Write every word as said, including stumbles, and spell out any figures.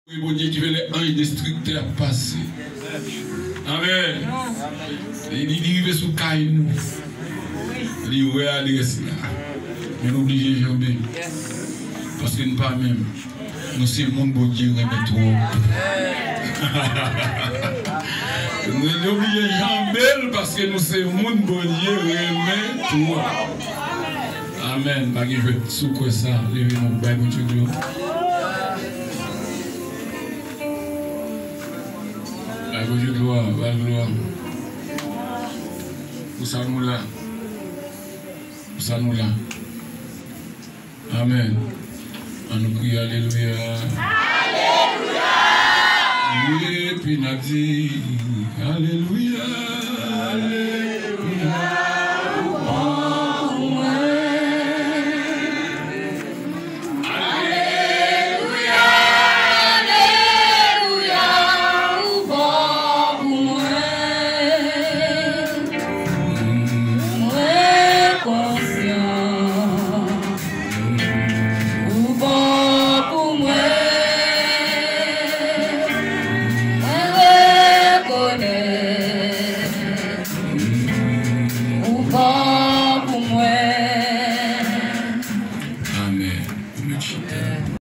Wi, Bondye ki fè lè anj destriktè ap pase. Amèn. Li, li, li rive sou kay nou. Li wè adrès la. Men nou oblije janbe. Paske n pa menm. Nou se moun Bondye renmen twòp. Nou oblije janbe l paske nou se moun Bondye renmen twòp. Amèn. Pa gen jwèt. Si w kwè sa, leve men w, bay Bondye glwa. Bay Bondye glwa, bay glwa. Pou sa nou la. Pou sa nou la. Amèn. An nou kriye alelouya. Alelouya! Epi n ap di alelouya, alelouya.